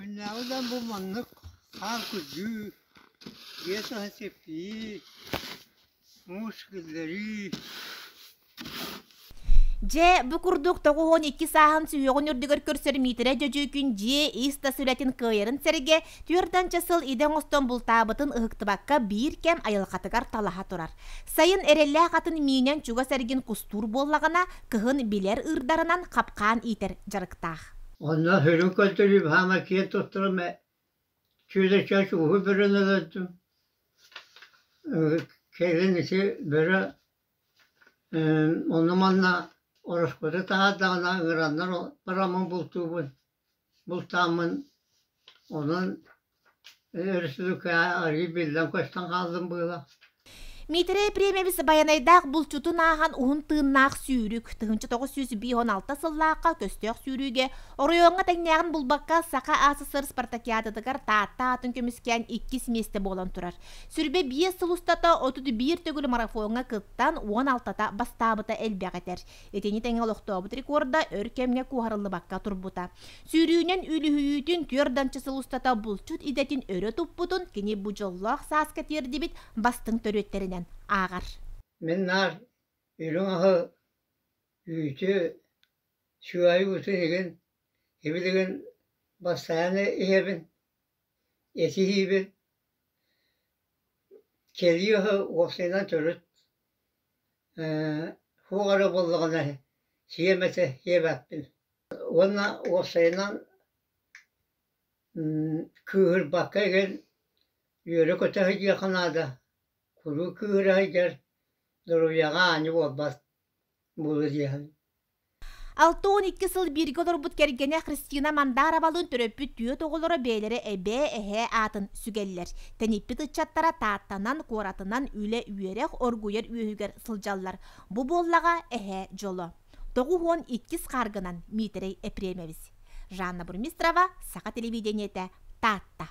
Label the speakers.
Speaker 1: Күннээҕи да бу маннык хаар күрдьүү, дьиэ таһа сиппийии, муус киллэрии.
Speaker 2: Дьэ, бу курдук 92 сааһын сүһүөҕүн үрдүгэр көрсөр Миитэрэй Дьөдьүүкүн дьиэ ис-тас үлэтин кыайарын сэргэ, түөрт анча сыл идэ оҥостон бултаабытын ыһыктыбакка биир кэм айылҕатыгар талаһа турар. Сайын эрэллээх атын миинэн чугас эргин кустуур буоллаҕына, кыһын билэр ыырдарынан хапкаан иитэр дьарыктаах.
Speaker 1: Онно сүрүн көрдөрүү хаама киэн туттарым чүөдэрчээн чугуһу бөрөнү өлөрдүм. Кэлин ити бөрө Онно-манна ороскуоту таһаардаҕына ыҥыраннар бараммын бултуубун, бултааммын онон өрөспүүбүлүкэҕэ арыый биллэн-көстөн хааллым быһыылаах.
Speaker 2: Миитэрэй Епремович Байанайдаах булчутун ааһан уһун тыыннаах сүүрүк 1956 сыллаахха көстөөх сүүрүүгэ оройуоҥҥа тэҥнээҕин булбакка Саха АССР спартакиадатыгар Таатта аатын көмүскээн иккис миэстэ буолан турар. Сүрбэ биэс сыл устата 31 төгүл марафоҥҥа кыттан 16-та бастаабыта элбэх этэр. Итини тэҥэ олохтообут рекорда өр кэмҥэ куоһарыллыбакка турбута. Сүүрүүнэн үлүһүйүүтүн түөрт данча сыл устата булчут идэтин өрө туппутун кини бу дьоллоох сааска тиэрдибит бастыҥ төрүөттэринэн ааҕар.
Speaker 1: Мин наар үрүҥ аһы, үүтү, сүөһү уутун игин, ибилигин бастайааны иһэбин, этиһиибин Кэлии аһы уопсайынан төрүт суох эрэ буоллаҕына сиэм этэ сиэбэппин. Уонна уопсайынан кыыһырбакка игин үөрэ-көтө сылдьыахха наада. Куруук кыыһыра сылдьар доруобуйаҕа аанньа буолбат буолуо диэхин.
Speaker 2: 62 сыл бииргэ олорбут кэргэнэ Христина Мандаровалыын төрөппүт түөрт оҕолоро бэйэлэрэ эбээ, эһээ аатын сүгэллэр. Тэниппит ыччаттара Тааттанан, куоратынан үлэ-үөрэх оргуйар үөһүгэр сылдьаллар. Бу буоллаҕа эһээ дьоло. 92 хааргынан Миитэрэй Епремович. Жанна Бурмистрова, Саха телевидениетэ, Таатта.